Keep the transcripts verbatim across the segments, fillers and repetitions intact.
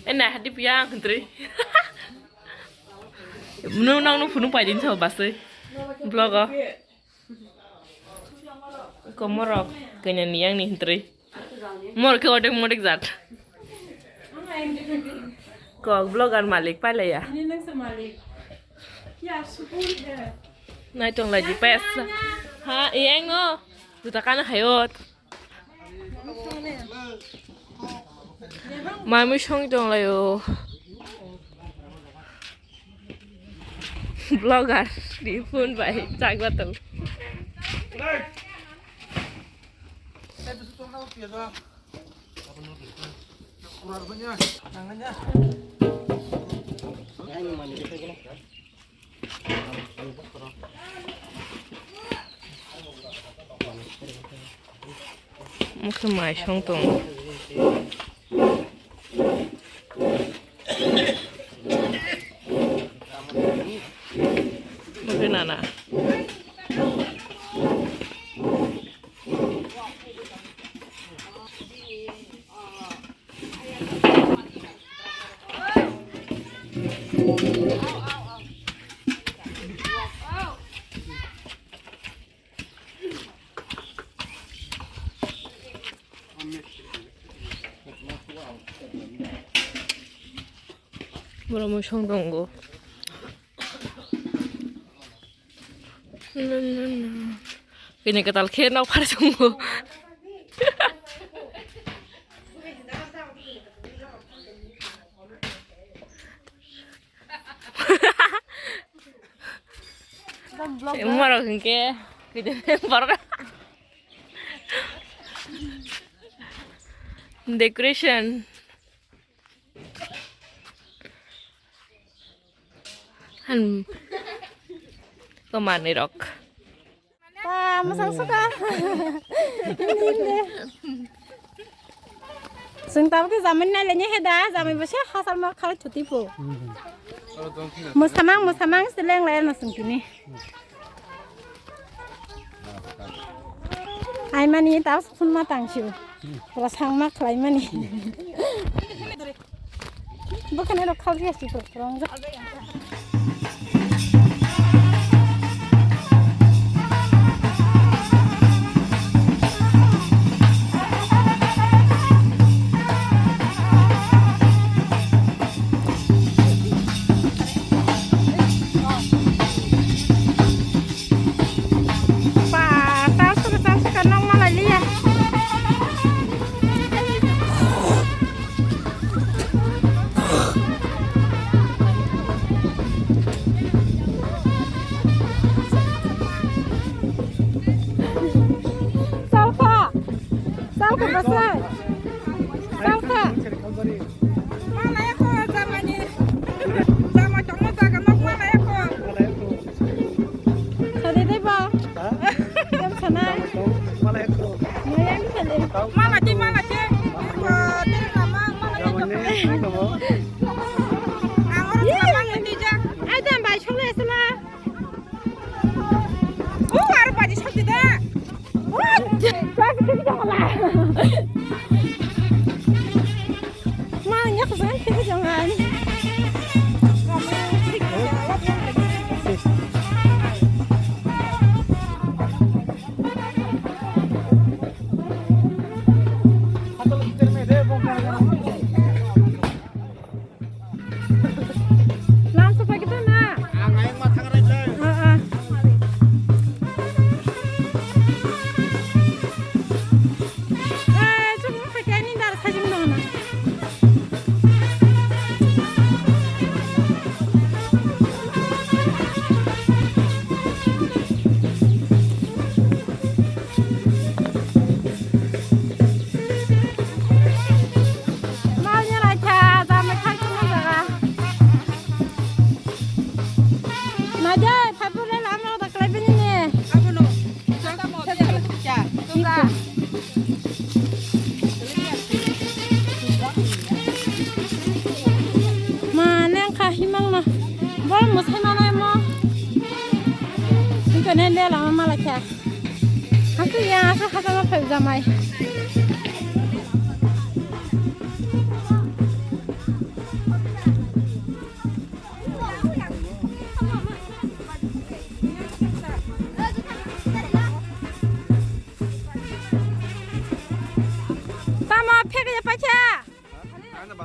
Ena hadi piya ang hentri. Munu nang nu phunu pai din sa basai. Vlog o. Komorok kanya ni yang ni hentri. Mor ke odek modek jat. Kok vlogger malik pailaya. Ini nang sa malik. Ya, sukun he. Nai tong lagi pes. Ha, iyang no. Juta kana hayot. Mami song tong layo. Vlogger ni phone bai chakla tong. Mokhe mai song tongo. Mokhe nana. Borok mui song tongo. Kini kwtal khe nok phar tongo. Borok hwnkhe borok decoration. Han ko manwi rok. Ta, mwsang suka. Sing tabuk ke jamai nai lenya heda, jamai bwsa hasal ma khalai thuti po. Mwsamang, mwsamang seleng lai na sing tini. Ai mani ta phun ma tang siu. Pura sang ma khlai mani. Bwkhani rok khal riya si rok rong. Ba, tal suka, tal suka, nok malai liya. Salkha, salkha basai, salkha. Malaya ko jamani. Jama tongma jaga nok malaya ko. Sadi dai ba. Ha? Jam sana. Malaya ko. Malaya ni kali. Mala di mala di. Ko teri lama mala di. Jamani, ko. Angor lama ni di ja. Ai jam bai sole sela. O aro baji soti da. Langsung pakai tu nak. Ang ayang matang rai rai. Ah, ah. Eh, cuma pakai ni dar saja mana. Mal nyalai kha, jamai khai tongma jaga. Naide, phaipule lama da khlai bini ne. Abono. Tunga. Ma, neng kha himang no. Bol musai manai mo. Singko ne le lama malai kha. Hasu ya, hasu hasu ma phai jamai. Neng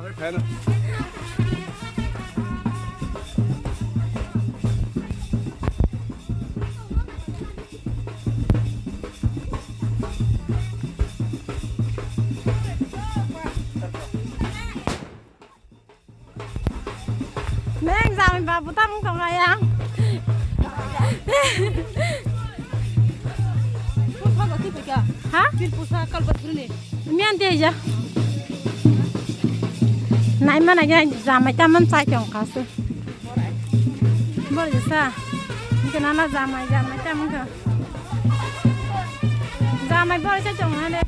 jamai babu tamo wngkha maya. Ha? Miyan dia aja. Nai mana ya jamai taman chai tong kasu. Bor jesa. Ini nana jamai jamai taman ka. Jamai bor chai tong hale.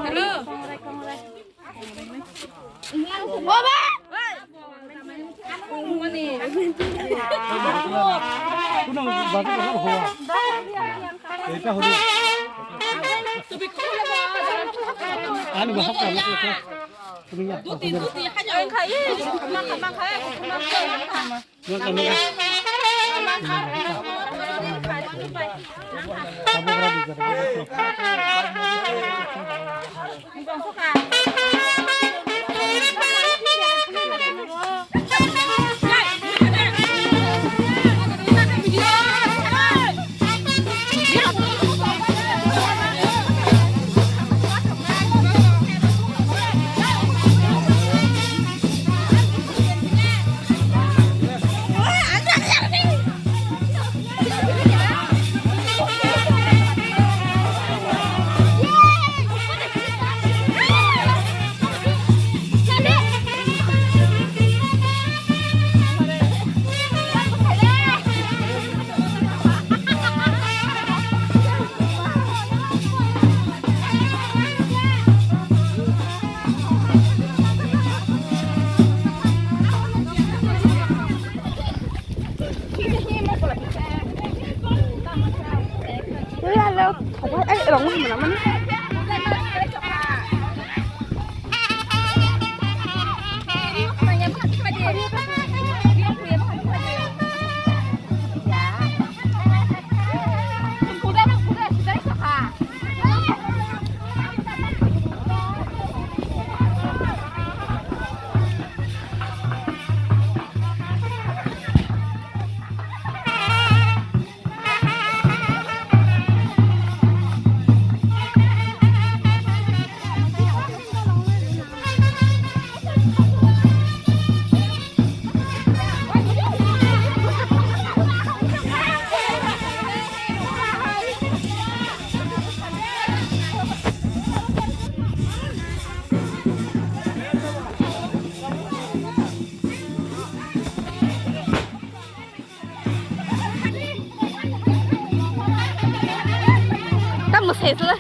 Hello. Tamo sesla.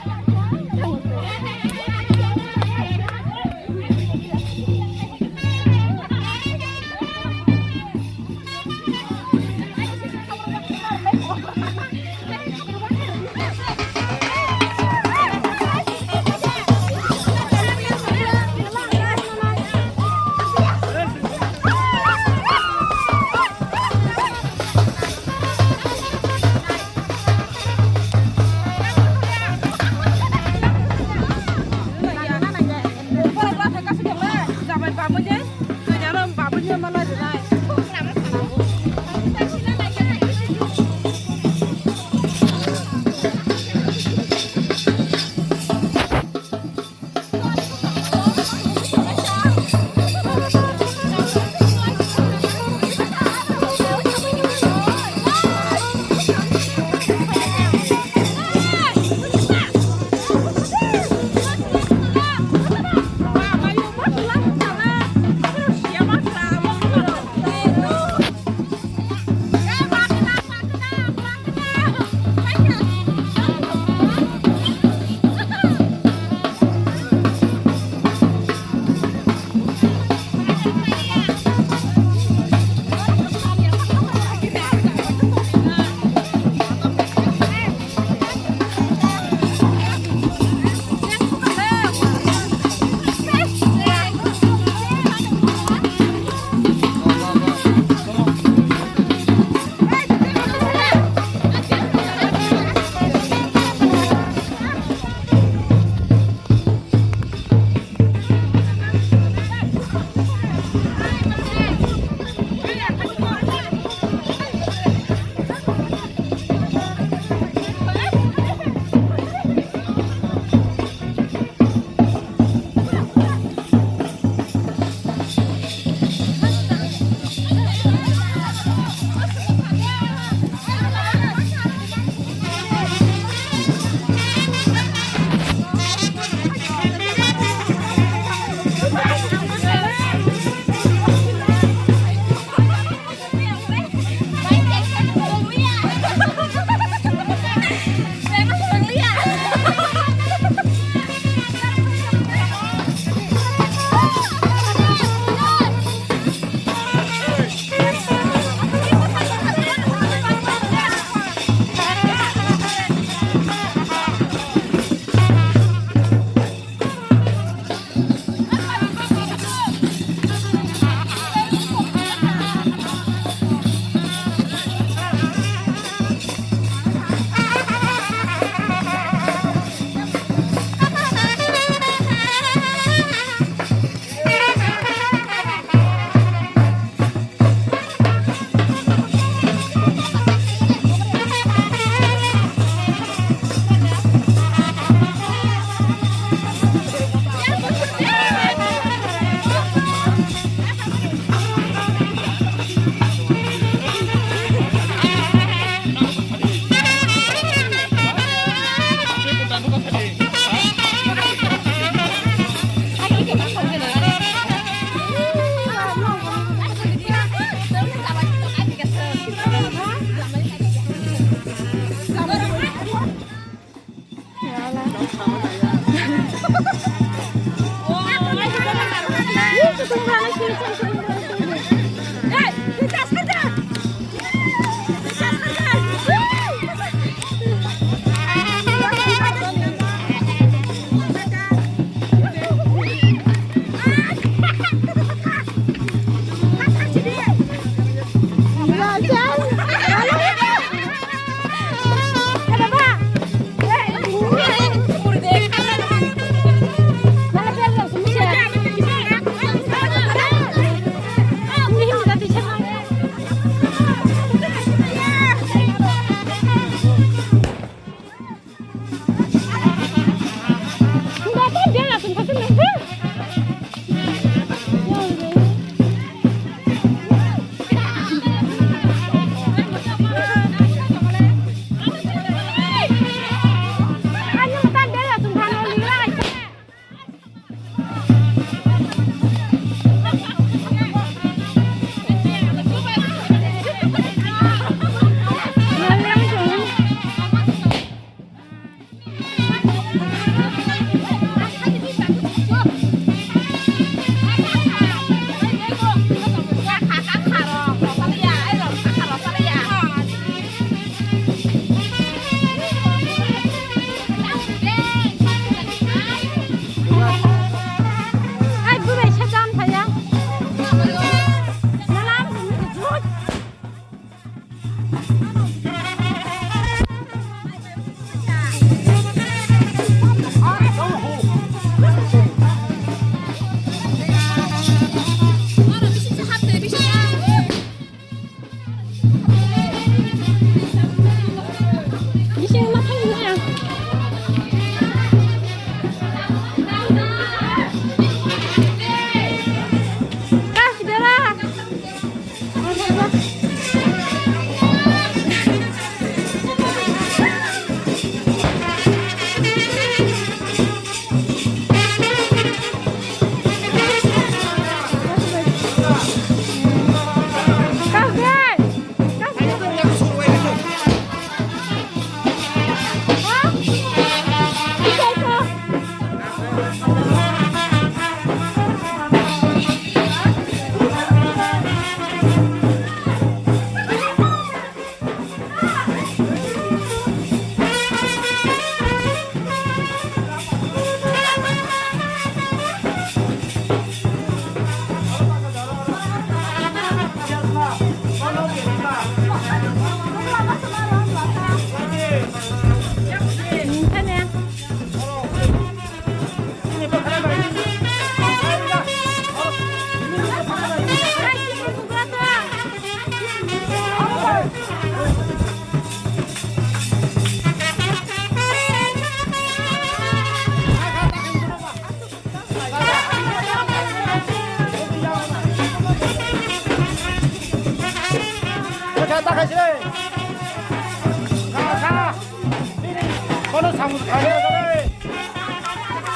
Kono samung kare kare.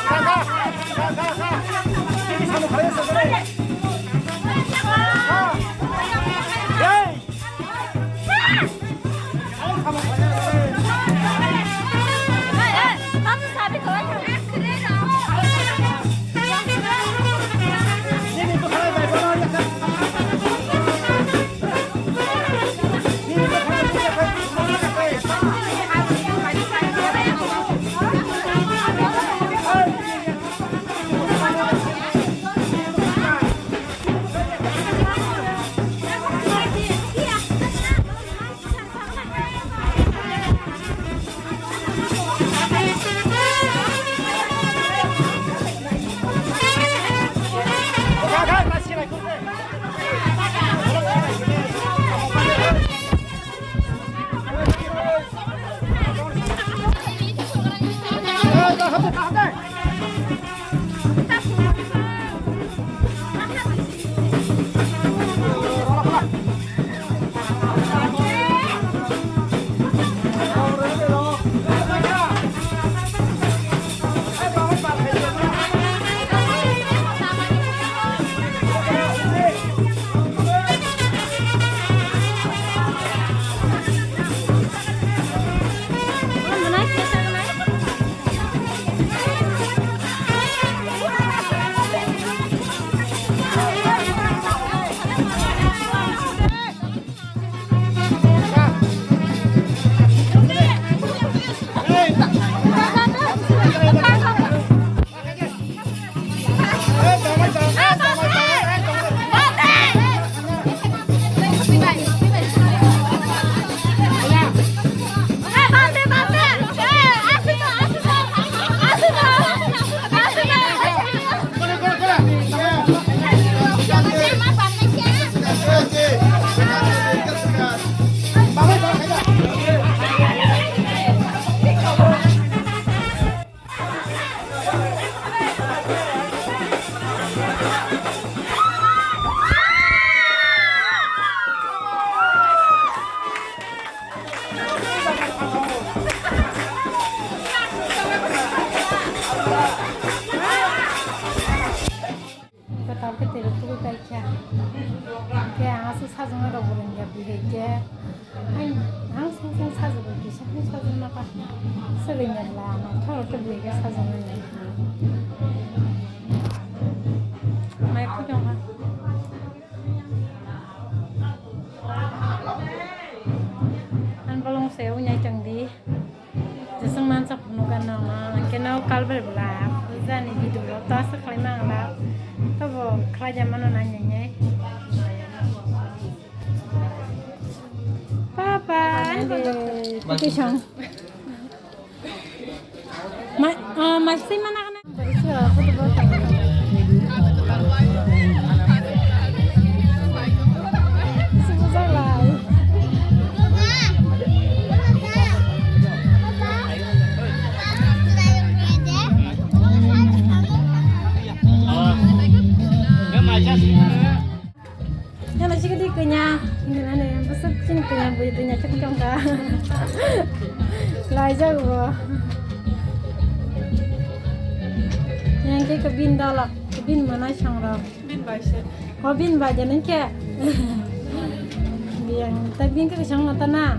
Ka, ka, ka, ka, ka. Ini samung kare kare. Ka. Hey. Ya bihai ke. Ang, ang sing sing sajagwi kisa kisa sajagna ka. Swrwngya la, naithok khe bihai khe sajagna nai. Mai phu tong kha. Ang bolong se unyai tong di. Jeswng mansa phunukgana ma, hwnkhe no kalbai bwla. Jani video rok ta aswk khlai mangla. Tobo khlai ja mano na nyenye. Papa, ani bolong. Thank you song. Ma, ah, ma sima na kana. Yana sikidi kanya, nane besok sini kanya bui dunia cek congka. Laijak bo. Yang ke kebin dalak, kebin mana sangrok. Bin bai se. Ho bin bai janin ke. Biang, ta bin ke sang mata na.